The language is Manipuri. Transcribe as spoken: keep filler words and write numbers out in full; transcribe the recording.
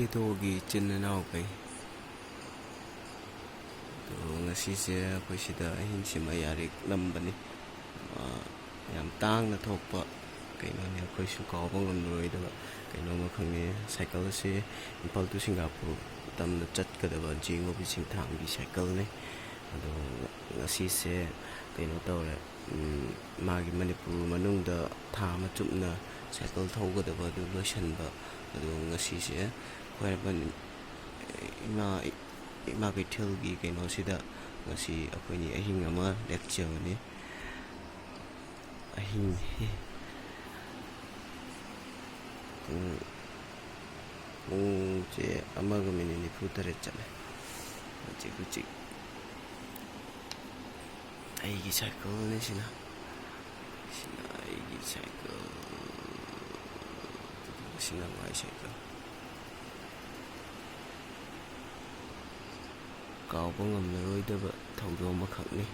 ꯏꯗꯣꯒꯤ ꯏꯆꯤꯟ ꯏꯅꯥꯎꯈꯩ꯫ ꯑꯗꯣ ꯉꯁꯤꯁꯦ ꯑꯩꯈꯣꯏ ꯁꯤꯗ ꯑꯍꯤꯡꯁꯤꯃ ꯌꯥꯔꯦꯛꯂꯝꯕꯅꯤ꯫ ꯑꯥ, ꯌꯥꯝ ꯇꯥꯡꯅ ꯊꯣꯛꯄ ꯀꯩꯅꯣꯅꯦ, ꯑꯩꯈꯣꯏꯁꯨ ꯀꯥꯎꯕ ꯉꯝꯂꯔꯣꯏꯗꯕ ꯀꯩꯅꯣ ꯑꯃꯈꯛꯅꯤ꯫ ꯁꯥꯏꯀꯜ ꯑꯁꯤ ꯏꯝꯐꯥꯜ to ꯁꯤꯡꯒꯥꯄꯨꯔ ꯇꯝꯅ ꯆꯠꯀꯗꯕ ꯖꯦꯡꯒꯣꯕꯤ ꯁꯤꯡꯊꯥꯝꯒꯤ ꯁꯥꯏꯀꯜꯅꯤ꯫ ꯑꯗꯣ ꯉꯁꯤꯁꯦ ꯀꯩꯅꯣ ꯇꯧꯔꯦ, ꯎꯝ, ꯃꯥꯒꯤ ꯃꯅꯤꯄꯨꯔ ꯃꯅꯨꯡꯗ ꯊꯥ ꯑꯃ ꯆꯨꯞꯅ ꯁꯥꯏꯀꯜ ꯊꯧꯒꯗꯕ ꯑꯗꯨ ꯂꯣꯏꯁꯤꯟꯕ꯫ ꯑꯗꯣ ꯉꯁꯤꯁꯦ ꯑꯩꯈꯣꯏ ꯍꯥꯏꯕ ꯏꯃꯥ, ꯏꯃꯥ ꯀꯩꯊꯦꯜꯒꯤ ꯀꯩꯅꯣꯁꯤꯗ ꯉꯁꯤ ꯑꯩꯈꯣꯏꯅꯤ ꯑꯍꯤꯡ ꯑꯃ ꯂꯦꯛꯆꯕꯅꯤ꯫ ꯑꯍꯤꯡ ꯄꯨꯡ, ꯄꯨꯡꯁꯦ ꯑꯃꯒ ꯃꯤꯅꯤꯠ ꯅꯤꯐꯨ ꯇꯔꯦꯠ ꯆꯠꯂꯦ꯫ ꯍꯧꯖꯤꯛ, ꯍꯧꯖꯤꯛ ꯑꯩꯒꯤ ꯁꯥꯏꯀꯜꯅꯤ ꯁꯤꯅ꯫ ꯁꯤꯅ ꯑꯩꯒꯤ ꯁꯥꯏꯀꯜ꯫ ꯁꯤꯅ ꯃꯥꯏ ꯁꯥꯏꯀꯜ꯫ ꯀꯥꯎꯕ ꯉꯝꯂꯔꯣꯏꯗꯕ ꯊꯧꯗꯣꯛ ꯑꯃꯈꯛꯅꯤ꯫